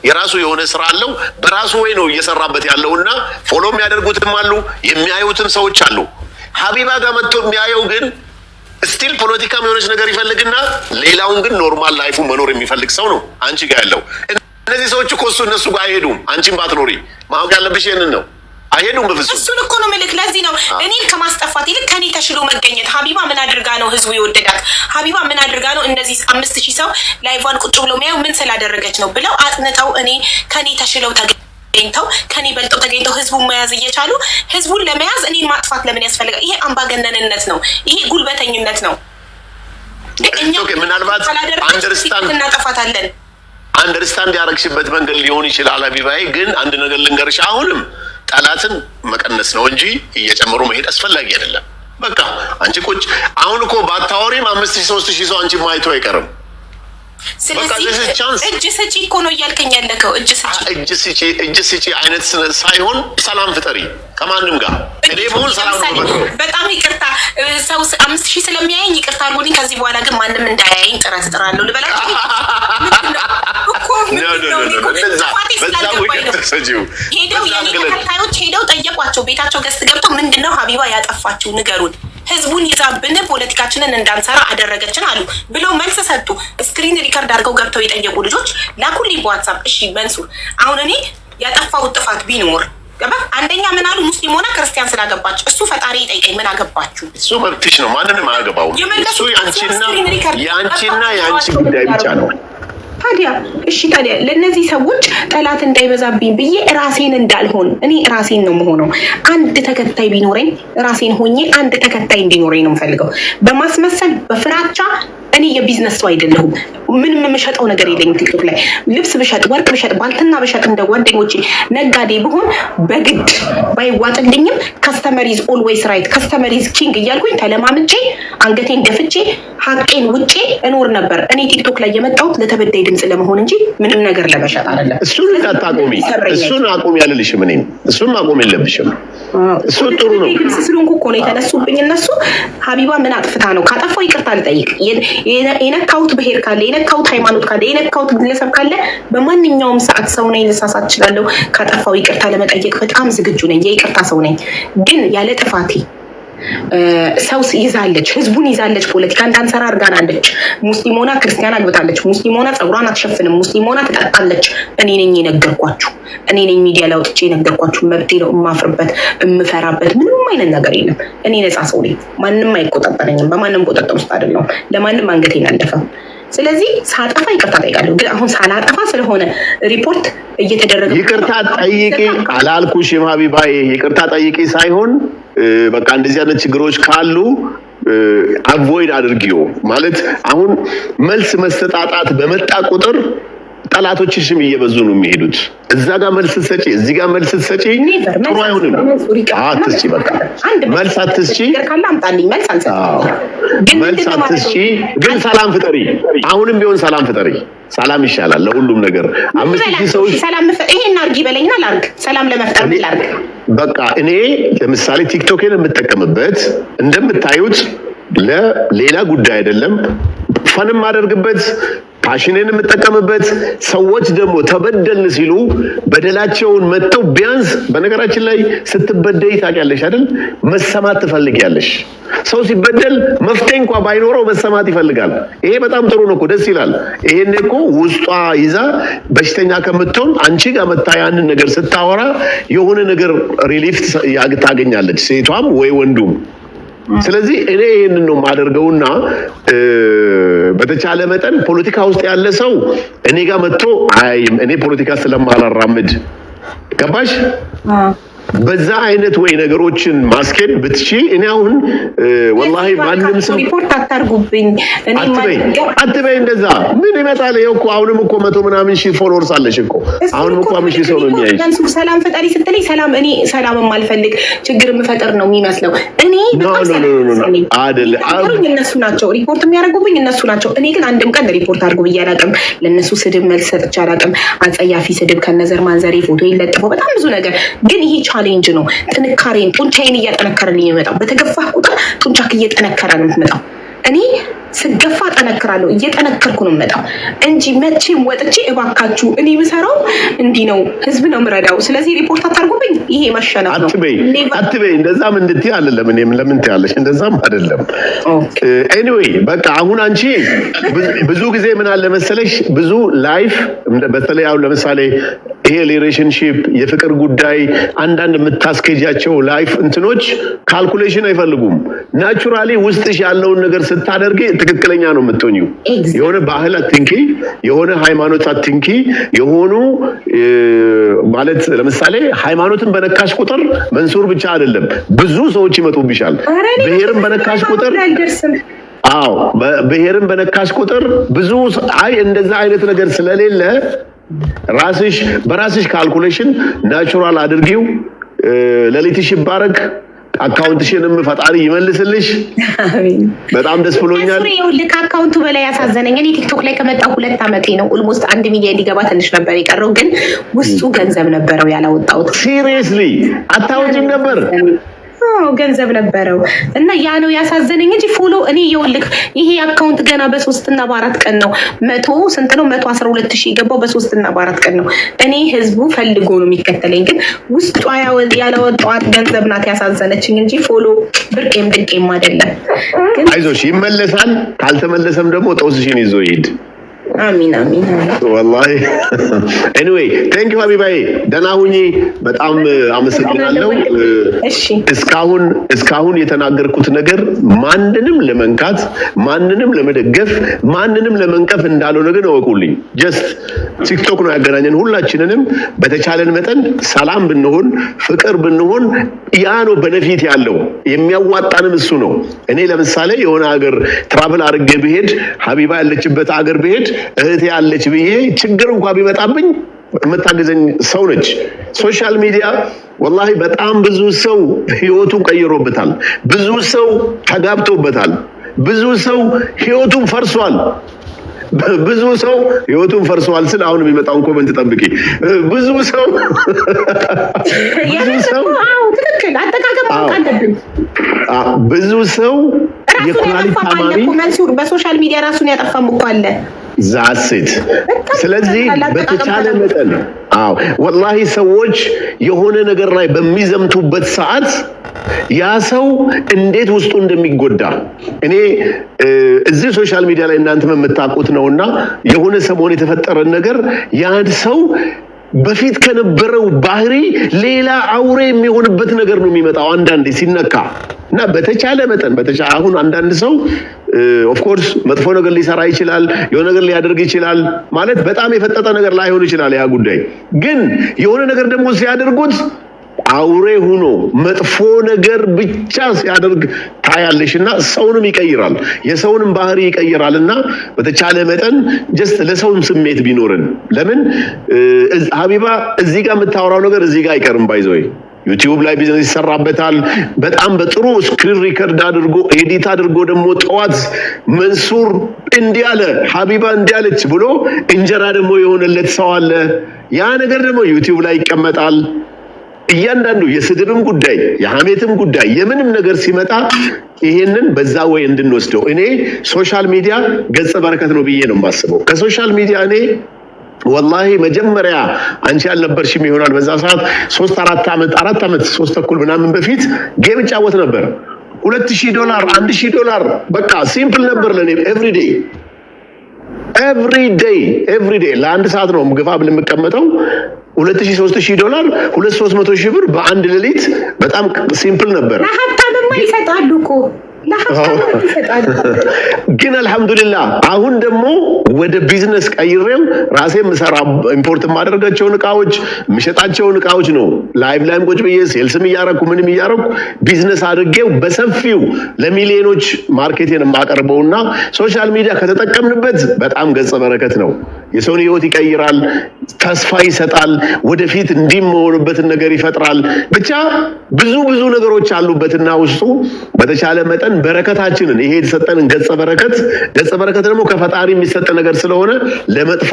የራሱ የሆነ ስራ አለው። በራሱ way ነው እየሰራበት ያለው እና follow የሚያደርጉትም አሉ፣ የሚያዩትም ሰዎች አሉ። ሀቢባ ጋር መጥቶ የሚያየው ግን still ፖለቲካም የሆነች ነገር ይፈልግና ሌላውን ግን normal life ኡ መኖር የሚፈልግ ሰው ነው አንቺ ጋር ያለው። እነዚህ ሰዎች እኮ እሱ እነሱ ጋር አይሄዱም። አንቺን ባትኖሪ ማወቅ ያለብሽ ይህንን ነው። አይሄዱም በፍጹም። እሱን እኮ ነው ምልክ። ለዚህ ነው እኔን ከማስጠፋት ይልቅ ከኔ ተሽሎ መገኘት። ሀቢባ ምን አድርጋ ነው ህዝቡ የወደዳት? ሀቢባ ምን አድርጋ ነው እነዚህ 5,000 ሰው live ዋን ቁጭ ብሎ የሚያዩ? ምን ስላደረገች ነው ብለው አጥንተው እኔ ከኔ ተሽለው ተገኝተው፣ ከኔ በልጠው ተገኝተው ህዝቡን መያዝ እየቻሉ ህዝቡን ለመያዝ እኔን ማጥፋት ለምን ያስፈልጋል? ይሄ አምባገነንነት ነው። ይሄ ጉልበተኝነት ነው። እኛ ምናልባት understand እናጠፋታለን። Understand ያደረግሽበት መንገድ ሊሆን ይችላል። ሀቢባዬ፣ ግን አንድ ነገር ልንገርሽ፣ አሁንም ጠላትን መቀነስ ነው እንጂ እየጨመሩ መሄድ አስፈላጊ አይደለም። በቃ አንቺ ቁጭ፣ አሁን እኮ ባታወሪም 5,000 3,000 ሰው አንቺ ማየቱ አይቀርም። ስለዚህ እጅ ስጪ እኮ ነው እያልከኝ ያለከው። እጅ ስጪ። እጅ ስጪ፣ እጅ ስጪ አይነት ሳይሆን ሰላም ፍጠሪ ከማንም ጋር። እኔ ብሆን ሰላም ነው። በጣም ይቅርታ፣ ሰው 5,000 ስለሚያየኝ ይቅርታ አድርጎልኝ። ከዚህ በኋላ ግን ማንም እንዳያየኝ ጥረት እጥራለሁ ልበላቸው እኮ። ስላልገባኝ ነው። ሄደው የኔ ተከታዮች ሄደው ጠየቋቸው። ቤታቸው guest ገብተው ምንድን ነው ሀቢባ ያጠፋችው ንገሩን፣ ህዝቡን ይዛብን ፖለቲካችንን እንዳንሰራ አደረገችን አሉ ብለው መልስ ሰጡ። Screen record አድርገው ገብተው የጠየቁ ልጆች ላኩልኝ በዋትሳፕ። እሺ መንሱር፣ አሁን እኔ ያጠፋሁት ጥፋት ቢኖር ገባ። አንደኛ ምን አሉ? ሙስሊም ሆና ክርስቲያን ስላገባች እሱ ፈጣሪ ይጠይቀኝ፣ ምን አገባችሁ? እሱ መብትሽ ነው፣ ማንንም አያገባውም። እሱ የአንቺና የአንቺ ጉዳይ ብቻ ነው። ታዲያ እሺ፣ ታዲያ ለእነዚህ ሰዎች ጠላት እንዳይበዛብኝ ብዬ ራሴን እንዳልሆን፣ እኔ ራሴን ነው የምሆነው። አንድ ተከታይ ቢኖረኝ ራሴን ሆኜ አንድ ተከታይ እንዲኖረኝ ነው የምፈልገው። በማስመሰል በፍራቻ እኔ የቢዝነስ ሰው አይደለሁም። ምንም የምሸጠው ነገር የለኝም። ቲክቶክ ላይ ልብስ ብሸጥ፣ ወርቅ ብሸጥ፣ ባልትና ብሸጥ፣ እንደ ጓደኞቼ ነጋዴ ብሆን በግድ ባይዋጥልኝም customer is always right፣ customer is king እያልኩኝ ተለማምጬ አንገቴን ደፍቼ ሀቄን ውጬ እኖር ነበር። እኔ ቲክቶክ ላይ የመጣሁት ለተበዳይ ድምፅ ለመሆን እንጂ ምንም ነገር ለመሸጥ አይደለም። እሱን እንዳታቆሚ፣ እሱን አቁሚ አልልሽም። እኔም እሱን ማቆም የለብሽም። እሱ ጥሩ ነው። ድምፅ ስለሆንኩ እኮ ነው የተነሱብኝ እነሱ። ሀቢባ ምን አጥፍታ ነው? ካጠፋው ይቅርታ ልጠይቅ። የነካሁት ብሄር ካለ፣ የነካሁት ሃይማኖት ካለ፣ የነካሁት ግለሰብ ካለ በማንኛውም ሰዓት ሰው ነኝ፣ ልሳሳት እችላለሁ። ካጠፋው ይቅርታ ለመጠየቅ በጣም ዝግጁ ነኝ። የይቅርታ ሰው ነኝ። ግን ያለ ጥፋቴ ሰው ይዛለች፣ ህዝቡን ይዛለች፣ ፖለቲካ እንዳንሰራ አድርጋናለች። ሙስሊም ሆና ክርስቲያን አግብታለች። ሙስሊም ሆና ፀጉሯን አትሸፍንም። ሙስሊም ሆና ትጠጣለች። እኔ ነኝ የነገርኳችሁ። እኔ ነኝ ሚዲያ ላይ ወጥቼ የነገርኳችሁ። መብቴ ነው። የማፍርበት የምፈራበት ምንም አይነት ነገር የለም። እኔ ነፃ ሰው ነኝ። ማንም አይቆጣጠረኝም። በማንም ቁጥጥር ውስጥ አይደለሁም። ለማንም አንገቴን አልደፋም። ስለዚህ ሳጠፋ ይቅርታ ጠይቃለሁ። ግን አሁን ሳላጠፋ ስለሆነ ሪፖርት እየተደረገ ይቅርታ ጠይቂ አላልኩሽም ሀቢባዬ። ይቅርታ ጠይቂ ሳይሆን በቃ እንደዚህ አይነት ችግሮች ካሉ avoid አድርጊው ማለት። አሁን መልስ መሰጣጣት በመጣ ቁጥር ጠላቶችሽም እየበዙ ነው የሚሄዱት። እዛ ጋር መልስ ሰጪ፣ እዚህ ጋር መልስ ሰጪ፣ ጥሩ አይሆንም። አትስጪ፣ በቃ መልስ አትስጪ፣ መልስ አትስጪ፣ ግን ሰላም ፍጠሪ። አሁንም ቢሆን ሰላም ፍጠሪ። ሰላም ይሻላል ለሁሉም ነገር። 5,000 ሰዎች ይሄን አርጊ በለኝና ላርግ። ሰላም ለመፍጠር ላርግ። በቃ እኔ ለምሳሌ ቲክቶኬን የምጠቀምበት እንደምታዩት ለሌላ ጉዳይ አይደለም። Fun የማደርግበት፣ passion ኔን የምጠቀምበት፣ ሰዎች ደግሞ ተበደልን ሲሉ በደላቸውን መጥተው ቢያንስ፣ በነገራችን ላይ ስትበደይ ታውቂያለሽ አይደል? መሰማት ትፈልጊያለሽ። ሰው ሲበደል መፍትሄ እንኳ ባይኖረው መሰማት ይፈልጋል። ይሄ በጣም ጥሩ ነው እኮ፣ ደስ ይላል። ይሄን እኮ ውስጧ ይዛ በሽተኛ ከምትሆን አንቺ ጋር መታ ያንን ነገር ስታወራ የሆነ ነገር relief ታገኛለች፣ ሴቷም ወይ ወንዱም። ስለዚህ እኔ ይህንን ነው የማደርገውና በተቻለ መጠን ፖለቲካ ውስጥ ያለ ሰው እኔ ጋር መጥቶ አያይም። እኔ ፖለቲካ ስለማላራምድ፣ ገባሽ? በዛ አይነት ወይ ነገሮችን ማስኬድ ብትቺ፣ እኔ አሁን ወላሂ ማንም ሰው ሪፖርት አታርጉብኝ። አትበይ፣ አትበይ እንደዛ ምን ይመጣል? ይኸው እኮ አሁንም እኮ መቶ ምናምን ሺህ followers አለሽ እኮ። አሁንም እኮ 5,000 ሰው ነው የሚያይሽ። ሰላም ፈጣሪ ስትለኝ ሰላም፣ እኔ ሰላም የማልፈልግ ችግር የምፈጥር ነው የሚመስለው። እኔ አይደለም። እነሱ ናቸው ሪፖርት የሚያደርጉብኝ፣ እነሱ ናቸው። እኔ ግን አንድም ቀን ሪፖርት አድርጉ ብዬ አላውቅም። ለእነሱ ስድብ መልስ ሰጥቼ አላውቅም። አጸያፊ ስድብ ከነዘር ማንዘሬ ፎቶ ይለጥፈው በጣም ብዙ ነገር። ግን ይሄ challenge ነው። ጥንካሬን ጡንቻዬን እያጠነከረልኝ የሚመጣው፣ በተገፋህ ቁጥር ጡንቻክ እየጠነከረ ነው የምትመጣው። እኔ ስገፋ ጠነክራለሁ። እየጠነከርኩ ነው የምመጣው እንጂ መቼም ወጥቼ እባካችሁ እኔ የምሰራው እንዲህ ነው፣ ህዝብ ነው የምረዳው፣ ስለዚህ ሪፖርት አታርጉብኝ። ይሄ መሸነፍ ነው። አትበይ አትበይ፣ እንደዛም እንድትይ አይደለም። እኔም ለምን ትያለሽ? እንደዛም አይደለም። Anyway በቃ አሁን አንቺ ብዙ ጊዜ ምን አለ መሰለሽ፣ ብዙ life በተለይ አሁን ለምሳሌ ይሄ relationship፣ የፍቅር ጉዳይ፣ አንዳንድ የምታስኬጃቸው life እንትኖች calculation አይፈልጉም። Naturally ውስጥሽ ያለውን ነገር ስታደርጊ ትክክለኛ ነው የምትሆኚው። የሆነ ባህል አትንኪ፣ የሆነ ሃይማኖት አትንኪ። የሆኑ ማለት ለምሳሌ ሃይማኖትን በነካሽ ቁጥር መንሱር ብቻ አይደለም ብዙ ሰዎች ይመጡብሻል። ብሔርን በነካሽ ቁጥር፣ አዎ፣ ብሔርን በነካሽ ቁጥር ብዙ፣ አይ እንደዛ አይነት ነገር ስለሌለ ራስሽ በራስሽ calculation natural አድርጊው። ሌሊትሽ ይባረክ። Account ሽንም ፈጣሪ ይመልስልሽ። በጣም ደስ ብሎኛል። ይኸውልህ፣ ከ account ኡ በላይ ያሳዘነኝ እኔ ቲክቶክ ላይ ከመጣሁ 2 ዓመቴ ነው። Almost 1 ሚሊዮን ሊገባ ትንሽ ነበር የቀረው፣ ግን ውስጡ ገንዘብ ነበረው ያላወጣሁት። Seriously? አታወጪም ነበር? ገንዘብ ነበረው እና ያ ነው ያሳዘነኝ እንጂ follow እኔ ይኸውልህ ይሄ account ገና በ3 እና በ4 ቀን ነው፣ መቶ ስንት ነው፣ 112,000 የገባው በ3 እና በ4 ቀን ነው። እኔ ህዝቡ ፈልጎ ነው የሚከተለኝ፣ ግን ውስጧ ያላወጣኋት ገንዘብ ናት ያሳዘነችኝ እንጂ follow ብርቄም ድንቄም አይደለም። ግን አይዞሽ፣ ይመለሳል። ካልተመለሰም ደግሞ ጦስሽን ይዞ ይሂድ። አሚን አሚን። ወላሂ anyway thank you ሀቢባዬ፣ ደህና ሁኚ። በጣም አመሰግናለሁ። እሺ። እስካሁን የተናገርኩት ነገር ማንንም ለመንካት፣ ማንንም ለመደገፍ፣ ማንንም ለመንቀፍ እንዳልሆነ ግን እወቁልኝ። Just ቲክቶክ ነው ያገናኘን ሁላችንንም። በተቻለን መጠን ሰላም ብንሆን፣ ፍቅር ብንሆን ያ ነው benefit ያለው፣ የሚያዋጣንም እሱ ነው። እኔ ለምሳሌ የሆነ ሀገር travel አድርጌ ብሄድ፣ ሀቢባ ያለችበት ሀገር ብሄድ፣ እህቴ ያለች ብዬ ችግር እንኳ ቢመጣብኝ የምታግዘኝ ሰው ነች። Social media ወላሂ በጣም ብዙ ሰው ህይወቱን ቀይሮበታል። ብዙ ሰው ተጋብቶበታል። ብዙ ሰው ህይወቱን ፈርሷል። ብዙ ሰው ህይወቱን ፈርሷል ስል አሁን የሚመጣውን comment ጠብቂ። ብዙ ሰው ትክክል አጠቃቀም ማወቅ አለብን። ብዙ ሰው ራሱን የኩላሊት ያጠፋም አለ ታማሚ እኮ መንሱር፣ በ social media ራሱን ያጠፋም እኮ አለ። That's it። በጣም ስለዚህ አጠቃቀም በተቻለ መጠን፣ አዎ ወላሂ ሰዎች የሆነ ነገር ላይ በሚዘምቱበት ሰዓት ያ ሰው እንዴት ውስጡ እንደሚጎዳ እኔ እዚህ social media ላይ እናንተም የምታውቁት ነውና የሆነ ሰሞን የተፈጠረን ነገር ያን ሰው በፊት ከነበረው ባህሪ ሌላ አውሬ የሚሆንበት ነገር ነው የሚመጣው አንዳንዴ ሲነካ። እና በተቻለ መጠን አሁን አንዳንድ ሰው of course መጥፎ ነገር ሊሰራ ይችላል፣ የሆነ ነገር ሊያደርግ ይችላል። ማለት በጣም የፈጠጠ ነገር ላይሆን ይችላል። ያ ጉዳይ ግን የሆነ ነገር ደግሞ ሲያደርጉት አውሬ ሁኖ መጥፎ ነገር ብቻ ሲያደርግ ታያለሽ። እና ሰውንም ይቀይራል፣ የሰውንም ባህሪ ይቀይራል። እና በተቻለ መጠን just ለሰውም ስሜት ቢኖርን። ለምን ሀቢባ እዚህ ጋር የምታወራው ነገር እዚህ ጋር አይቀርም። By the way ዩቲዩብ ላይ ቢዝነስ ይሰራበታል። በጣም በጥሩ screen record አድርጎ፣ edit አድርጎ ደግሞ ጠዋት መንሱር እንዲህ አለ፣ ሀቢባ እንዲህ አለች ብሎ እንጀራ ደግሞ የሆነለት ሰው አለ። ያ ነገር ደግሞ ዩቲዩብ ላይ ይቀመጣል። እያንዳንዱ የስድብም ጉዳይ፣ የሐሜትም ጉዳይ፣ የምንም ነገር ሲመጣ ይሄንን በዛ way እንድንወስደው። እኔ social media ገጸ በረከት ነው ብዬ ነው የማስበው። ከ social media እኔ ወላሂ መጀመሪያ አንቺ ያልነበርሽም ይሆናል፣ በዛ ሰዓት 3 4 ዓመት፣ 4 ዓመት 3 ተኩል ምናምን በፊት game እጫወት ነበር። $2,000፣ $1,000 በቃ simple ነበር ለእኔ። Every day, every day, every day ለአንድ ሰዓት ነው ግፋ ብል የምቀመጠው። 2,000 $3,000፣ 200-300 ሺህ ብር በአንድ ሌሊት በጣም simple ነበር። ለሀብታምማ ይሰጣሉ እኮ፣ ለሀብታምማ ይሰጣሉ። ግን አልሐምዱሊላህ አሁን ደግሞ ወደ ቢዝነስ ቀይሬው ራሴ የምሰራ፣ import የማደርጋቸውን እቃዎች፣ የምሸጣቸውን እቃዎች ነው። Live ላይም ቁጭ ብዬ sales ም እያረኩ ምንም እያረኩ ቢዝነስ አድርጌው በሰፊው ለሚሊዮኖች market ኤን የማቀርበውና social media ከተጠቀምንበት በጣም ገጸ በረከት ነው። የሰውን ህይወት ይቀይራል፣ ተስፋ ይሰጣል፣ ወደፊት እንዲመሆኑበትን ነገር ይፈጥራል። ብቻ ብዙ ብዙ ነገሮች አሉበትና ውስጡ በተቻለ መጠን በረከታችንን፣ ይሄ የተሰጠንን ገጸ በረከት፣ ገጸ በረከት ደግሞ ከፈጣሪ የሚሰጥ ነገር ስለሆነ ለመጥፎ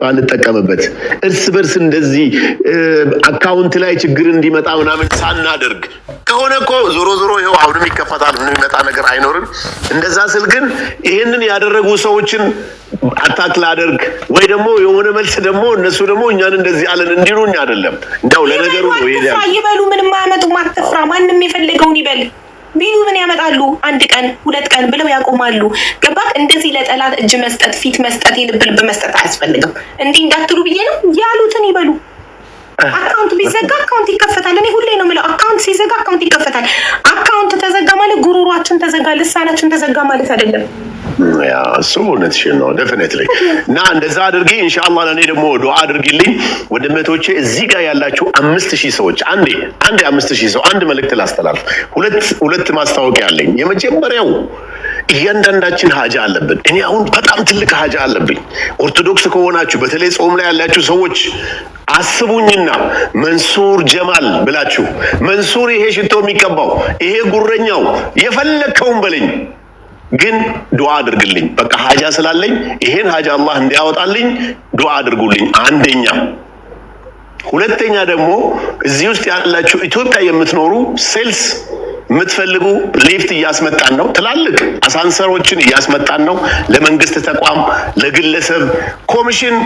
ባንጠቀምበት፣ እርስ በርስ እንደዚህ account ላይ ችግር እንዲመጣ ምናምን ሳናደርግ ከሆነ እኮ ዞሮ ዞሮ ይኸው አሁንም ይከፈታል፣ ምንም የሚመጣ ነገር አይኖርም። እንደዛ ስል ግን ይህንን ያደረጉ ሰዎችን attack ላደርግ ወይ ደግሞ የሆነ መልስ ደግሞ እነሱ ደግሞ እኛን እንደዚህ አለን እንዲሉኝ አይደለም። እንደው ለነገሩ ነው ይሄ። አትፍራ፣ ይበሉ፣ ምንም አያመጡም። አትፍራ፣ ማንም የፈለገውን ይበል። ቢሉ ምን ያመጣሉ? አንድ ቀን 2 ቀን ብለው ያቆማሉ። ገባክ? እንደዚህ ለጠላት እጅ መስጠት፣ ፊት መስጠት፣ የልብ ልብ መስጠት አያስፈልግም። እንዲህ እንዳትሉ ብዬ ነው። ያሉትን ይበሉ። Account ቢዘጋ account ይከፈታል። እኔ ሁሌ ነው የምለው፣ account ሲዘጋ account ይከፈታል። Account ተዘጋ ማለት ጉሮሯችን ተዘጋ፣ ልሳናችን ተዘጋ ማለት አይደለም። Yeah፣ እሱ እውነትሽን ነው definitely። እና እንደዛ አድርጊ ኢንሻአላህ። ለእኔ ደግሞ ዱዓ አድርጊልኝ። ወንድሞቼ፣ እዚህ ጋር ያላችሁ 5,000 ሰዎች፣ አንዴ አንዴ 5,000 ሰው አንድ መልእክት ላስተላልፍ። ሁለት ሁለት ማስታወቂያ አለኝ። የመጀመሪያው እያንዳንዳችን ሀጃ አለብን። እኔ አሁን በጣም ትልቅ ሀጃ አለብኝ። ኦርቶዶክስ ከሆናችሁ፣ በተለይ ጾም ላይ ያላችሁ ሰዎች አስቡኝና መንሱር ጀማል ብላችሁ፣ መንሱር ይሄ ሽቶ የሚቀባው፣ ይሄ ጉረኛው፣ የፈለግከውን በለኝ ግን ዱዓ አድርግልኝ። በቃ ሀጃ ስላለኝ ይሄን ሀጃ አላህ እንዲያወጣልኝ ዱዓ አድርጉልኝ። አንደኛ። ሁለተኛ ደግሞ እዚህ ውስጥ ያላችሁ ኢትዮጵያ የምትኖሩ sales የምትፈልጉ ሊፍት እያስመጣን ነው። ትላልቅ አሳንሰሮችን እያስመጣን ነው። ለመንግስት ተቋም፣ ለግለሰብ ኮሚሽን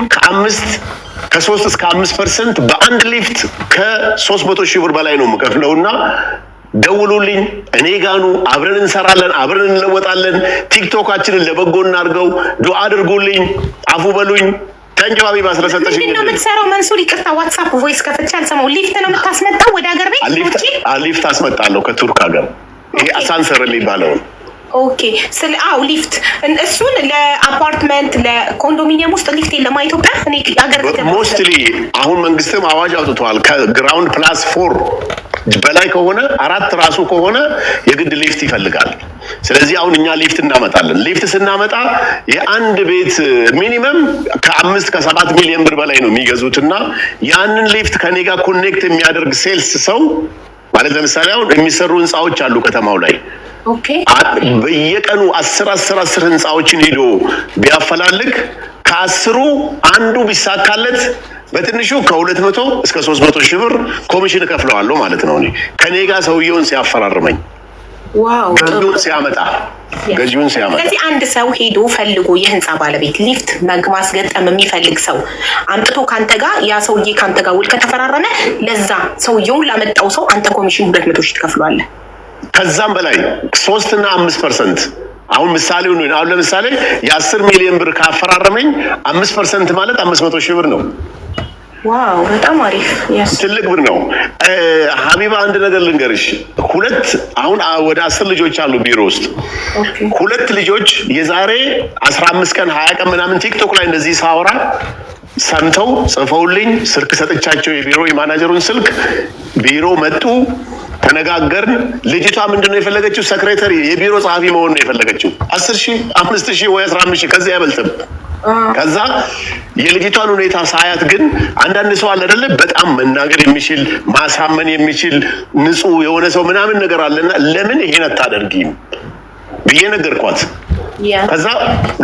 ከ3 እስከ 5% በአንድ ሊፍት ከ300,000 ብር በላይ ነው የምከፍለው እና ደውሉልኝ። እኔ ጋኑ አብረን እንሰራለን፣ አብረን እንለወጣለን። ቲክቶካችንን ለበጎ እናድርገው። ዱዓ አድርጉልኝ፣ አፉ በሉኝ። Thank you ሀቢባ ስለሰጠሽኝ። ምንድን ነው የምትሰራው መንሱር? ይቅርታ፣ ዋትሳፕ voice ከፍቼ አልሰማሁም። ሊፍት ነው የምታስመጣው ወደ ሀገር ቤት? ውጪ? ሊፍት አስመጣለሁ ከቱርክ ሀገር፣ ይሄ አሳንሰር የሚባለውን። Okay፣ ስለ አው ሊፍት እሱን ለአፓርትመንት ለኮንዶሚኒየም ውስጥ ሊፍት የለም ኢትዮጵያ። እኔ ሀገር ቤት Mostly አሁን መንግስትም አዋጅ አውጥተዋል። ከ ground plus four በላይ ከሆነ፣ አራት ራሱ ከሆነ የግድ ሊፍት ይፈልጋል። ስለዚህ አሁን እኛ ሊፍት እናመጣለን። ሊፍት ስናመጣ የአንድ ቤት minimum ከ5 ከ7 ሚሊዮን ብር በላይ ነው የሚገዙት እና ያንን ሊፍት ከኔ ጋር connect የሚያደርግ sales ሰው ማለት ለምሳሌ አሁን የሚሰሩ ህንፃዎች አሉ ከተማው ላይ፣ በየቀኑ 10 10 10 ህንፃዎችን ሄዶ ቢያፈላልግ ከ10ሩ አንዱ ቢሳካለት በትንሹ ከ200 እስከ 300 ሺህ ብር ኮሚሽን እከፍለዋለሁ ማለት ነው። እኔ ከኔ ጋር ሰውየውን ሲያፈራርመኝ፣ ገዢውን ሲያመጣ። ስለዚህ አንድ ሰው ሄዶ ፈልጎ የህንፃ ባለቤት ሊፍት ማስገጠም የሚፈልግ ሰው አምጥቶ ከአንተ ጋር፣ ያ ሰውዬ ከአንተ ጋር ውል ከተፈራረመ ለዛ ሰውየውን ላመጣው ሰው አንተ ኮሚሽን 200,000 ትከፍለዋለህ። ከዛም በላይ 3 እና 5%። አሁን ምሳሌውን፣ አሁን ለምሳሌ የ10 ሚሊዮን ብር ካፈራረመኝ 5% ማለት 500,000 ብር ነው። Wow፣ በጣም አሪፍ። ትልቅ ብር ነው። ሀቢባ፣ አንድ ነገር ልንገርሽ። ሁለት አሁን ወደ 10 ልጆች አሉ ቢሮ ውስጥ። ሁለት ልጆች የዛሬ 15 ቀን 20 ቀን ምናምን ቲክቶክ ላይ እንደዚህ ሳወራ ሰምተው ጽፈውልኝ ስልክ ሰጥቻቸው የቢሮ የማናጀሩን ስልክ ቢሮ መጡ። ተነጋገርን። ልጅቷ ምንድን ነው የፈለገችው? Secretary፣ የቢሮ ጸሐፊ መሆን ነው የፈለገችው። 10,000፣ 5,000 ወይ 15,000፣ ከዚህ አይበልጥም። ከዛ የልጅቷን ሁኔታ ሳያት ግን አንዳንድ ሰው አለ አይደለ፣ በጣም መናገር የሚችል፣ ማሳመን የሚችል፣ ንጹህ የሆነ ሰው ምናምን ነገር አለና ለምን ይሄን አታደርጊም ብዬ ነገርኳት። ከዛ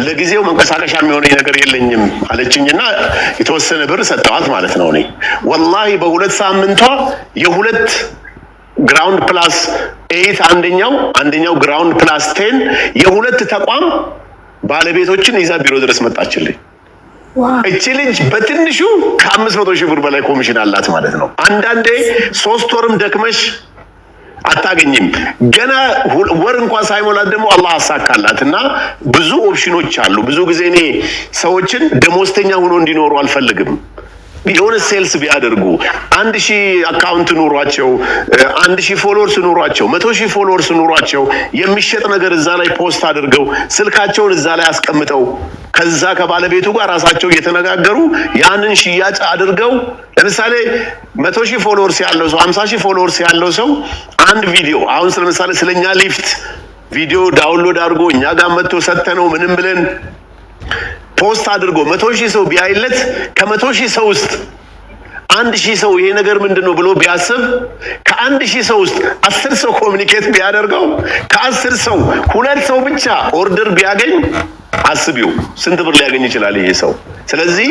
ለጊዜው መንቀሳቀሻ የሚሆነኝ ነገር የለኝም አለችኝና የተወሰነ ብር ሰጠዋት ማለት ነው። እኔ ወላሂ በ2 ሳምንቷ የሁለት ground plus eight አንደኛው አንደኛው ground plus 10 የሁለት ተቋም ባለቤቶችን ይዛ ቢሮ ድረስ መጣችልኝ። እቺ ልጅ በትንሹ ከ500,000 ብር በላይ ኮሚሽን አላት ማለት ነው። አንዳንዴ 3 ወርም ደክመሽ አታገኝም። ገና ወር እንኳን ሳይሞላት ደግሞ አላህ አሳካላት እና ብዙ ኦፕሽኖች አሉ። ብዙ ጊዜ እኔ ሰዎችን ደሞዝተኛ ሆኖ እንዲኖሩ አልፈልግም። የሆነ sales ቢያደርጉ፣ 1,000 account ኑሯቸው፣ 1,000 followers ኑሯቸው፣ 100,000 followers ኑሯቸው፣ የሚሸጥ ነገር እዛ ላይ post አድርገው፣ ስልካቸውን እዛ ላይ አስቀምጠው፣ ከዛ ከባለቤቱ ጋር ራሳቸው እየተነጋገሩ ያንን ሽያጭ አድርገው፣ ለምሳሌ 100,000 followers ያለው ሰው፣ 50,000 followers ያለው ሰው አንድ ቪዲዮ አሁን ለምሳሌ ስለኛ ሊፍት ቪዲዮ download አድርጎ እኛ ጋር መጥቶ ሰጥተነው ምንም ብለን Post አድርጎ 100,000 ሰው ቢያይለት፣ ከ100,000 ሰው ውስጥ 1,000 ሰው ይሄ ነገር ምንድን ነው ብሎ ቢያስብ፣ ከ1,000 ሰው ውስጥ 10 ሰው communicate ቢያደርገው፣ ከ10 ሰው ሁለት ሰው ብቻ order ቢያገኝ፣ አስቢው ስንት ብር ሊያገኝ ይችላል ይሄ ሰው። ስለዚህ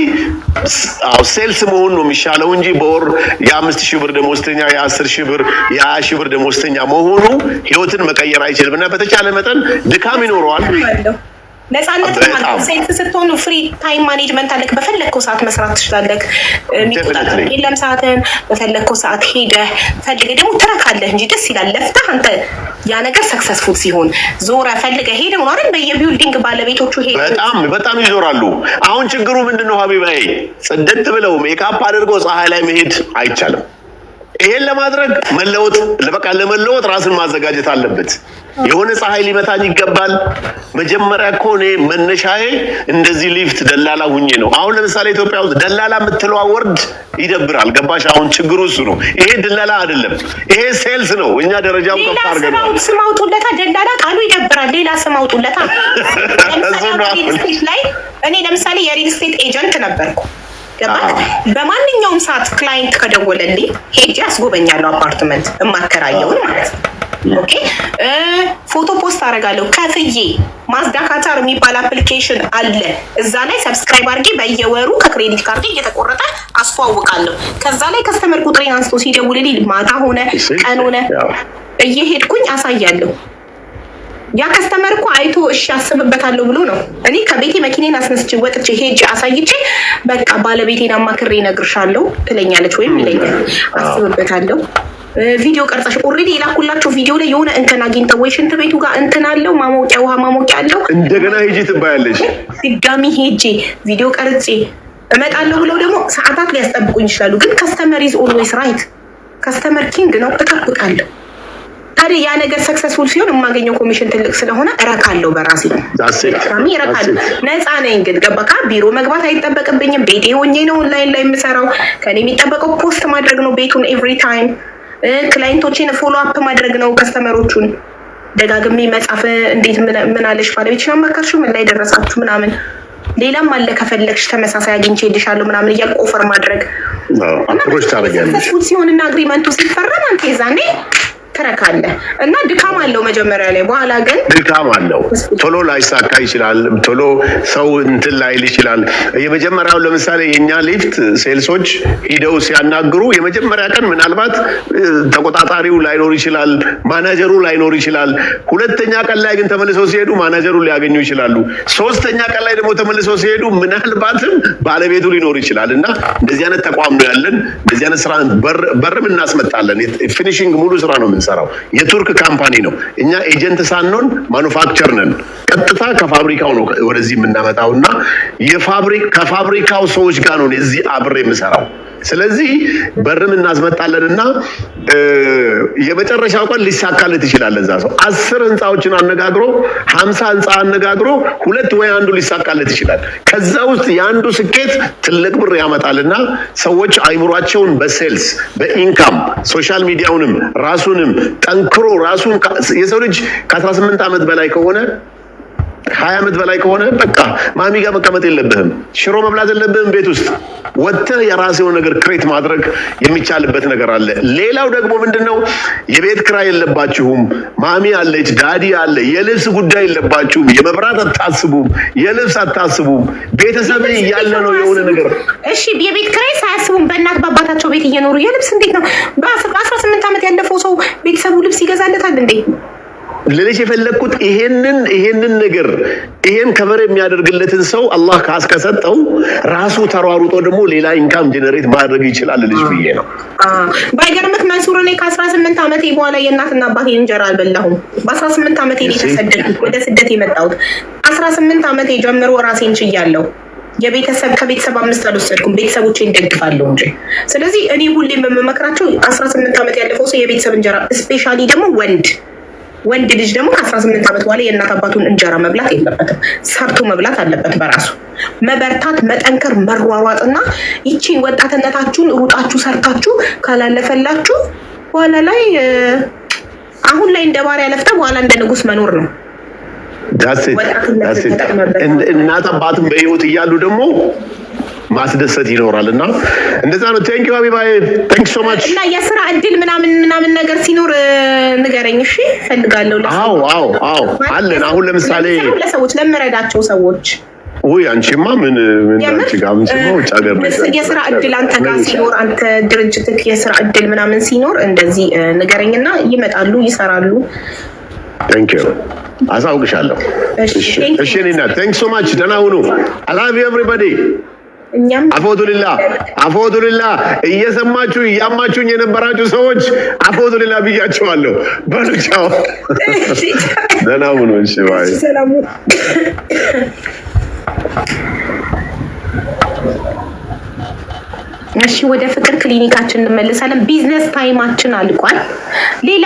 አዎ፣ sales መሆን ነው የሚሻለው እንጂ በወር የ5,000 ብር ደሞዝተኛ፣ የ10,000 ብር፣ የ20,000 ብር ደሞዝተኛ መሆኑ ህይወትን መቀየር አይችልም። እና በተቻለ መጠን ድካም ይኖረዋል። ነፃነት በጣም። Sales ስትሆኑ free time management አለክ። በፈለግከው ሰዓት መስራት ትችላለህ። የሚቆጣጠር የለም ሰዓትን። በፈለግከው ሰዓት ሄደህ ፈልገህ ደግሞ ትረካለህ እንጂ ደስ ይላል። ለፍተህ አንተ ያ ነገር successful ሲሆን ዞረህ ፈልገህ ሄደው ነው አይደል? በየ building ባለቤቶቹ ሄደው በጣም በጣም ይዞራሉ። አሁን ችግሩ ምንድን ነው ሀቢባዬ? ጽድት ብለው ሜካፕ አድርገው ፀሐይ ላይ መሄድ አይቻልም። ይሄን ለማድረግ መለወጥ፣ በቃ ለመለወጥ ራስን ማዘጋጀት አለበት። የሆነ ፀሐይ ሊመታኝ ይገባል። መጀመሪያ እኮ እኔ መነሻዬ እንደዚህ ሊፍት ደላላ ሁኜ ነው። አሁን ለምሳሌ ኢትዮጵያ ውስጥ ደላላ የምትለዋ word ይደብራል። ገባሽ? አሁን ችግሩ እሱ ነው። ይሄ ደላላ አይደለም፣ ይሄ sales ነው። እኛ ደረጃውን ሌላ ከፍ አድርገነዋል። ስም አውጡለታ። ደላላ ቃሉ ይደብራል። ሌላ ስም አውጡለታ። ለምሳሌ እሱ ነው። Real estate ላይ እኔ ለምሳሌ የ real estate agent ነበርኩ። ገባህ? በማንኛውም ሰዓት client ከደወለልኝ ሄጄ አስጎበኛለሁ፣ አፓርትመንት እማከራየውን ማለት ነው። Okay፣ ፎቶ post አደርጋለሁ ከፍዬ። ማዝዳ ካታር የሚባል application አለ። እዛ ላይ subscribe አድርጌ በየወሩ ከ credit card እየተቆረጠ አስተዋውቃለሁ። ከዛ ላይ customer ቁጥሬን አንስቶ ሲደውልልኝ ማታ ሆነ ቀን ሆነ እየሄድኩኝ አሳያለሁ። ያ customer እኮ አይቶ እሺ አስብበታለሁ ብሎ ነው። እኔ ከቤቴ መኪኔን አስነስቼ ወጥቼ ሄጄ አሳይቼ በቃ ባለቤቴን አማክሬ እነግርሻለሁ ትለኛለች ወይም ይለኛል። አስብበታለሁ። ቪዲዮ ቀርጻሽ already የላኩላቸው ቪዲዮ ላይ የሆነ እንከን አግኝተው ወይ ሽንት ቤቱ ጋር እንትን አለው፣ ማሞቂያ፣ ውሃ ማሞቂያ አለው። እንደገና ሂጂ ትባያለሽ። ድጋሚ ሄጄ ቪዲዮ ቀርጬ እመጣለሁ ብለው ደግሞ ሰዓታት ሊያስጠብቁኝ ይችላሉ። ግን customer is always right፣ customer king ነው። እጠብቃለሁ። ታዲያ ያ ነገር successful ሲሆን የማገኘው ኮሚሽን ትልቅ ስለሆነ እረካለሁ፣ በራሴ ድጋሚ እረካለሁ። ነፃ ነኝ ግን፣ ገባካ? ቢሮ መግባት አይጠበቅብኝም። ቤቴ ሆኜ ነው ኦንላይን ላይ የምሰራው። ከኔ የሚጠበቀው post ማድረግ ነው ቤቱን every time፣ client ኦችን follow up ማድረግ ነው። Customer ኦቹን ደጋግሜ መጻፍ፣ እንዴት፣ ምን አለሽ፣ ባለቤትሽን አማከርሽው፣ ምን ላይ ደረሳችሁ ምናምን፣ ሌላም አለ ከፈለግሽ ተመሳሳይ አግኝቼልሻለሁ ምናምን እያልኩ offer ማድረግ Approach ታደርጊያለሽ። Successful ሲሆንና agreement ኡ ሲፈረም አንተ የዛኔ ትረካለህ። እና ድካም አለው መጀመሪያ ላይ፣ በኋላ ግን ድካም አለው። ቶሎ ላይሳካ ይችላል። ቶሎ ሰው እንትን ላይል ይችላል። የመጀመሪያው ለምሳሌ የእኛ ሊፍት sales ኦች ሂደው ሲያናግሩ የመጀመሪያ ቀን ምናልባት ተቆጣጣሪው ላይኖር ይችላል፣ ማናጀሩ ላይኖር ይችላል። ሁለተኛ ቀን ላይ ግን ተመልሰው ሲሄዱ ማናጀሩ ሊያገኙ ይችላሉ። ሶስተኛ ቀን ላይ ደግሞ ተመልሰው ሲሄዱ ምናልባትም ባለቤቱ ሊኖር ይችላል። እና እንደዚህ አይነት ተቋም ነው ያለን። እንደዚህ አይነት ስራ በርም እናስመጣለን። Finishing ሙሉ ስራ ነው የምንሰራው። የቱርክ company ነው። እኛ agent ሳንሆን manufacturer ነን። ቀጥታ ከፋብሪካው ነው ወደዚህ የምናመጣው እና ከፋብሪካው ሰዎች ጋር ነው እዚህ አብሬ የምሰራው። ስለዚህ በርም እናስመጣለን እና የመጨረሻው ቀን ሊሳካለት ይችላል። እዛ ሰው 10 ህንፃዎችን አነጋግሮ፣ 50 ህንፃ አነጋግሮ ሁለት ወይ አንዱ ሊሳካለት ይችላል። ከዛ ውስጥ የአንዱ ስኬት ትልቅ ብር ያመጣልና ሰዎች አይምሯቸውን በ sales፣ በ income፣ social media ውንም ራሱንም ጠንክሮ ራሱን፣ የሰው ልጅ ከ18 ዓመት በላይ ከሆነ፣ 20 ዓመት በላይ ከሆነ በቃ ማሚ ጋር መቀመጥ የለብህም። ሽሮ መብላት የለብህም። ቤት ውስጥ ወጥተህ የራስህ የሆነ ነገር create ማድረግ የሚቻልበት ነገር አለ። ሌላው ደግሞ ምንድን ነው? የቤት ክራይ የለባችሁም። ማሚ አለች፣ daddy አለ። የልብስ ጉዳይ የለባችሁም። የመብራት አታስቡም፣ የልብስ አታስቡም። ቤተሰብ እያለ ነው የሆነ ነገር እሺ፣ የቤት ክራይ ሳያስቡም በእናት በአባታቸው ቤት እየኖሩ የልብስ እንዴት ነው? በ18 ዓመት ያለፈው ሰው ቤተሰቡ ልብስ ይገዛለታል እንዴ? ልልሽ የፈለግኩት ይሄንን ነገር፣ ይሄን cover የሚያደርግለትን ሰው አላህ ካስከሰጠው ራሱ ተሯሩጦ ደግሞ ሌላ income generate ማድረግ ይችላል ልጅ ብዬ ነው። ባይገርምህ መንሱር፣ እኔ ከ18 ዓመቴ በኋላ የእናትና አባቴ እንጀራ አልበላሁም። በ18 ዓመቴ ነው የተሰደድኩት፣ ወደ ስደት የመጣሁት። 18 ዓመቴ ጀምሮ ራሴን ችያለሁ። የቤተሰብ ከቤተሰብ አምስት አልወሰድኩም። ቤተሰቦቼን ደግፋለሁ እንጂ። ስለዚህ እኔ ሁሌም የምመክራቸው 18 ዓመት ያለፈው ሰው የቤተሰብ እንጀራ፣ especially ደግሞ ወንድ ወንድ ልጅ ደግሞ ከ18 ዓመት በኋላ የእናት አባቱን እንጀራ መብላት የለበትም። ሰርቶ መብላት አለበት። በራሱ መበርታት፣ መጠንከር፣ መሯሯጥና ይቺን ወጣትነታችሁን ሩጣችሁ ሰርታችሁ ካላለፈላችሁ በኋላ ላይ፣ አሁን ላይ እንደ ባሪያ ለፍተ በኋላ እንደ ንጉስ መኖር ነው። ወጣትነት ተጠቅመበት። እናት አባትም በህይወት እያሉ ደግሞ ማስደሰት ይኖራል እና እንደዛ ነው። Thank you ሀቢባዬ፣ thank so much። እና የስራ እድል ምናምን ምናምን ነገር ሲኖር ንገረኝ። እሺ፣ እፈልጋለሁ። አዎ፣ አለን። አሁን ለምሳሌ ለሰዎች፣ ለምረዳቸው ሰዎች። ውይ፣ አንቺማ ምን ምን አንቺ ጋር ምን ውጭ ሀገር ነሽ። የስራ እድል አንተ ጋር ሲኖር፣ አንተ ድርጅትህ የስራ እድል ምናምን ሲኖር እንደዚህ ንገረኝና ይመጣሉ፣ ይሰራሉ። Thank you፣ አሳውቅሻለሁ። እሺ እኔና thank so much፣ ደህና ሁኑ። I love you everybody። እኛም። አፎቱልላ፣ አፎቱልላ። እየሰማችሁ እያማችሁኝ የነበራችሁ ሰዎች አፎቱልላ ብያችኋለሁ። በሉ ቻው፣ ደህና ሁኑ። እሺ bye። ሰላሙ። እሺ፣ ወደ ፍቅር ክሊኒካችን እንመለሳለን። Business time ኣችን አልቋል። ሌላ